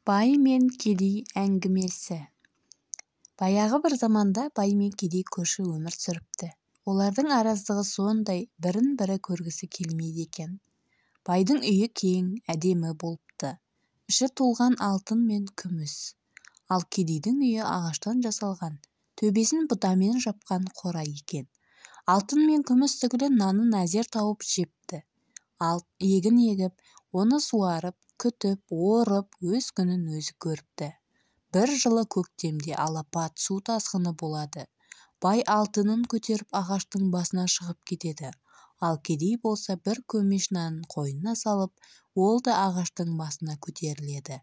Бай мен кедей әңгімесі. Баяғы бір заманда бай мен кедей көрші өмір сүріпті. Олардың араздығы сондай, бірін-бірі көргісі келмейді екен. Байдың үйі кең, әдемі болыпты. Іші толған алтын мен күміс. Ал кедейдің үйі ағаштан жасалған, төбесін бұтамен жапқан қора екен. Алтын мен күміс түгілі нанын әзер тауып жепті. Ал егін егіп, оны суарып, күтіп, орып, өз күнін өзі көріпті. Бір жылы көктемде алапат су тасқыны болады. Бай алтынын көтеріп ағаштың басына шығып кетеді. Ал кедей болса бір көмеш нанын қойнына салып, ол да ағаштың басына көтеріледі.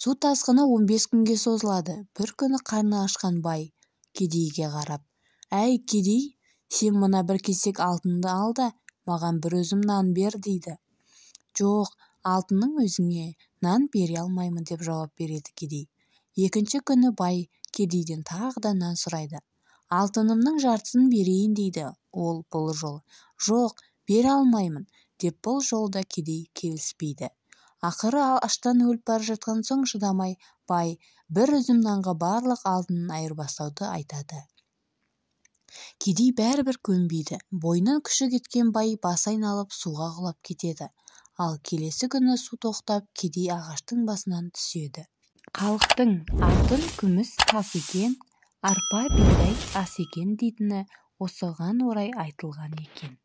Су тасқыны 15 күнге созылады. Бір күні қарны ашқан бай кедейге қарап: «Әй, кедей, сен мына бір кесек алтынды ал да, маған бір үзім нан бер», дейді. «Жоқ, алтының өзіңе, нан бере алмаймын», деп жауап береді кедей. Екінші күні бай кедейден тағы да нан сұрайды. «Алтынымның жартысын берейін», дейді ол бұл жолы. «Жоқ, бере алмаймын», деп бұл жолы да кедей келіспейді. Ақыры аштан өліп бара жатқан соң шыдамай бай бір үзім нанға барлық алтынын айырбастауды айтады. Кедей бәрібір көнбейді. Бойынан күші кеткен бай басы айналып суға құлап кетеді. Ал келесі күні су тоқтап, кедей ағаштың басынан түседі. Халықтың алтын күміс тас екен, арпа бидай ас екен дейтіні осыған орай айтылған екен.